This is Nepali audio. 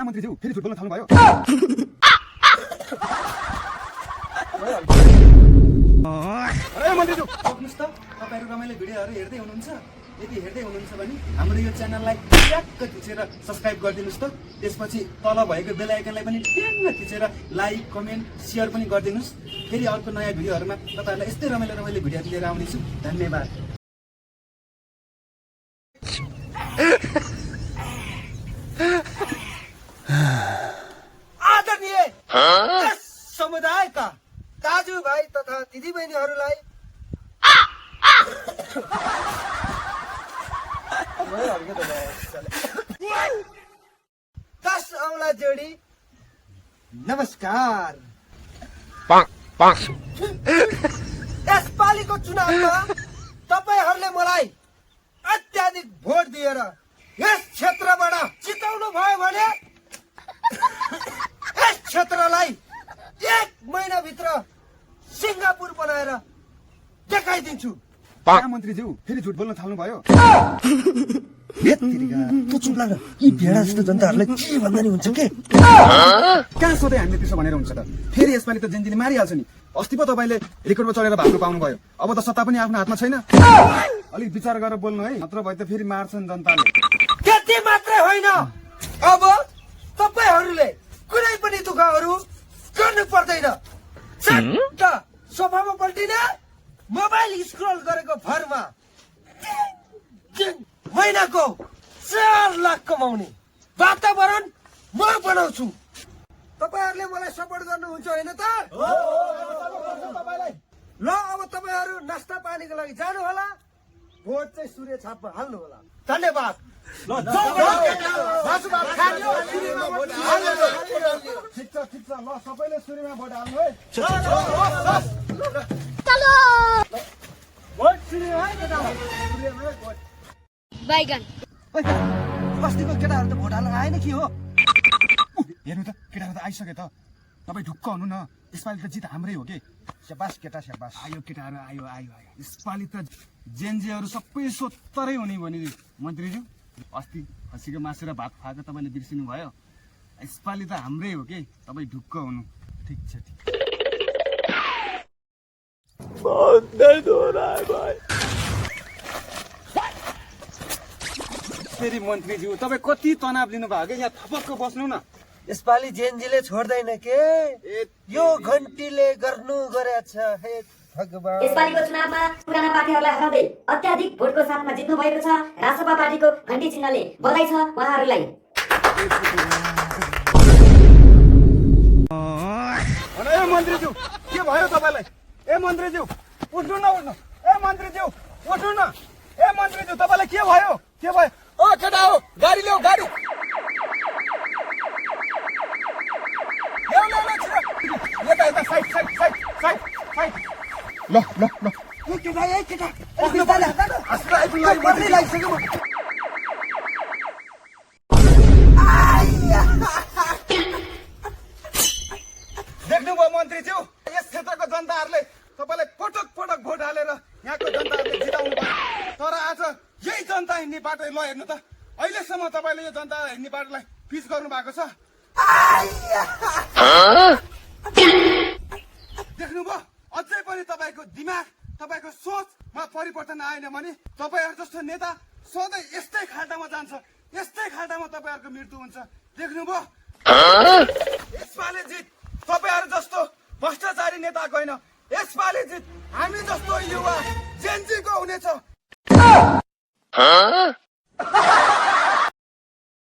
मन्त्रीज्यू फेरि झुट बोल्न थाल्नुभयो। अरे मन्त्रीज्यू सक्नुहोस् त, तपाईँहरू रमाइलो भिडियोहरू हेर्दै हुनुहुन्छ। यदि हेर्दै हुनुहुन्छ भने हाम्रो यो च्यानललाई ट्याक्क थिचेर सब्सक्राइब गरिदिनुहोस् त। त्यसपछि तल भएको बेल आइकनलाई पनि ट्याङ्ग थिचेर लाइक कमेन्ट सेयर पनि गरिदिनुहोस्। फेरि अर्को नयाँ भिडियोहरूमा तपाईँहरूलाई यस्तै रमाइलो रमाइलो भिडियोहरू लिएर आउनेछु। धन्यवाद। आदरणीय समुदायका दाजुभाइ तथा दिदीबहिनीहरूलाई दस औँला जोडी नमस्कार। यसपालिको चुनावमा तपाईहरूले मलाई अत्याधिक भोट दिएर यस क्षेत्रबाट जिताउनु भयो भने यस क्षेत्रलाई 1 महिनाभित्र सिङ्गापुर बनाएर देखाइदिन्छु। मन्त्रीज्यू फेरि झुट बोल्न थाल्नुभयो। तँ चुप लाग्न। यी भेडा जस्तो जनताहरूलाई के भन्दा नि हुन्छ के? कहाँ सधैँ हामीले त्यसो भनेर हुन्छ त? फेरि यसपालि त जेनजीले मारिहाल्छ नि। अस्ति पो तपाईँले रेकर्डमा चढेर भाग्नु पाउनुभयो। अब त सत्ता पनि आफ्नो हातमा छैन। अलिक विचार गरेर बोल्नु है, नत्र भए त फेरि मार्छन् जनताले। त्यति मात्रै होइन, अब तपाईहरूले कुनै पनि दुःखहरू गर्नु पर्दैन। सट्ट सोफामा पल्टिने, मोबाइल स्क्रोल गरेको भरमा महिनाको 4 लाख कमाउने वातावरण म बनाउँछु। तपाईहरूले मलाई सपोर्ट गर्नुहुन्छ होइन त? ल अब तपाईँहरू नास्ता पानीको लागि जानु होला। भोट चाहिँ सूर्य छापमा हाल्नु होला। धन्यवाद। ठिक छ ल, सबैले सूर्यमा भोट हाल्नु है। भोट सूर्यमा है केटा, सूर्यमा भोट। बैगन बस्तीको केटाहरू त भोट हाल्न आएन कि हो? हेर्नु त केटाहरू त आइसक्यो त। तपाईँ ढुक्क हुनु न, यसपालि त जित हाम्रै हो कि। स्याबास केटा स्याबास। आयो केटाहरू आयो आयो आयो। यसपालि त जेनजीहरू सबै सोत्तरै हुने भने मन्त्रीज्यू। अस्ति खसीको मासु र भात खुवाएको तपाईँले बिर्सिनु भयो। यसपालि त हाम्रै हो कि, तपाईँ ढुक्क हुनु। ठिक छ ठिक। फेरि मन्त्रीज्यू तपाईँ कति तनाव लिनुभयो कि? यहाँ थपक्क बस्नु न। यसपालि जेनजीले छोड्दैन के? यो घन्टीले गर्नु गरेछ। हे भगवान। यसपालिको चुनावमा पुराना पार्टीहरूलाई हराउँदै अत्याधिक भोटको साथमा जित्नु भएको छ। रासपा पार्टीको घन्टी चिन्हले बधाई छ उहाँहरूलाई। ए मन्त्रीज्यू के भयो तपाईँलाई? ए मन्त्रीज्यू उठ्नु न, उठ्नु। ए मन्त्रीज्यू उठ्नु न। ए मन्त्रीज्यू तपाईँलाई के भयो? के भयो? ओ केटा हो, गाडी ल्याऊ गाडी। यता यता side side side side side. ल ल ल केटा ए केटा बिस्तारै हात न। मन्त्री लागिसक्यो। देख्नुभयो मन्त्रीज्यू, यस क्षेत्रको जनताहरूले तपाईँलाई पटक पटक भोट हालेर यहाँको जनताहरूले जिताउनु भयो। तर आज यही जनता हिँड्ने बाटो ल हेर्नु त, अहिलेसम्म तपाईँले यो जनता हिँड्ने बाटोलाई पिच गर्नु भएको छ। देख्नुभयो, अझै पनि तपाईँको दिमाग तपाईँको सोचमा परिवर्तन आएन भने तपाईँहरू जस्तो नेता सधैँ यस्तै खाल्टामा जान्छ। यस्तै खाल्टामा तपाईँहरूको मृत्यु हुन्छ। देख्नुभयो, यसपालि जित तपाईहरू जस्तो भ्रष्टाचारी नेताको होइन, यसपालि जित हामी जस्तो युवा जेनजीको हुनेछ।